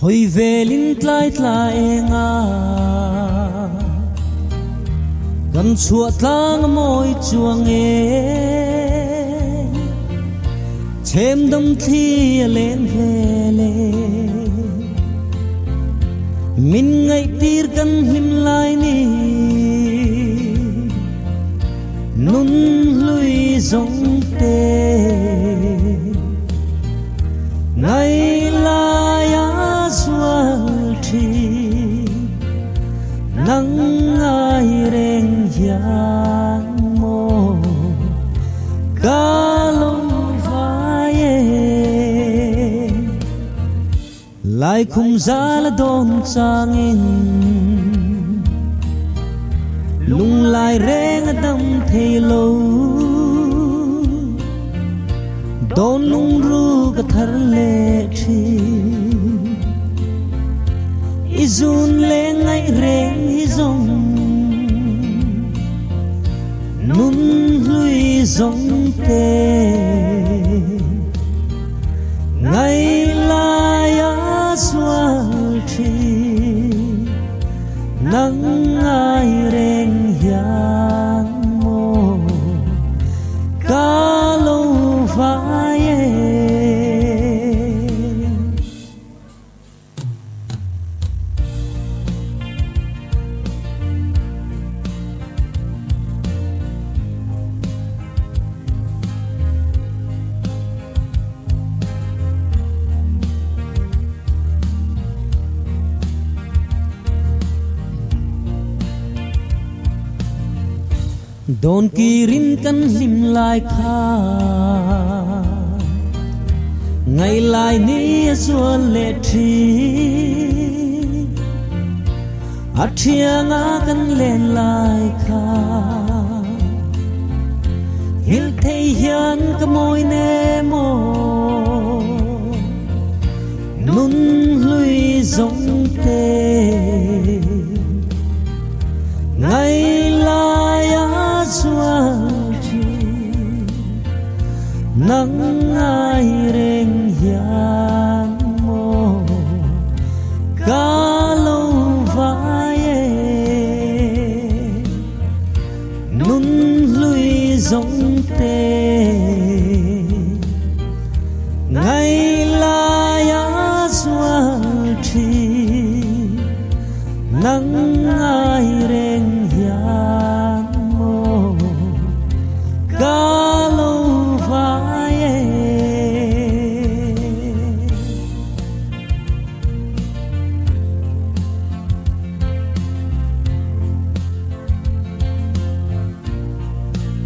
Hawi velin tlai tla enga kan chhuah tlang a mawi chuang e. Chhem dam thli a len vel e. Min ngaihtir kan hlim lai ni. Nun hlui zawng te Ngailai a zual thin Nang ngai reng hian maw Ka lo vai e Laikhum zal a dawn changin Lunglai reng a dam thei lo. Dawn lungruk a thar leh thin. I zun leh ngaih reng hi zawng Nun hlui zawng te. Ngailai a sual thin Nang ngai reng hian maw Ka lo vai e. Dawn kirin kan hlim lai kha Ngailai ni a zual leh thin A thianga kan len lai kha Nghilh thei hian ka mawi nem aw Nun hlui zawng te Ngailai a zual thin Nang ngai reng hian maw Ka lo vai e Nun hlui zawng te Ngailai a zual thin Nang ngai reng.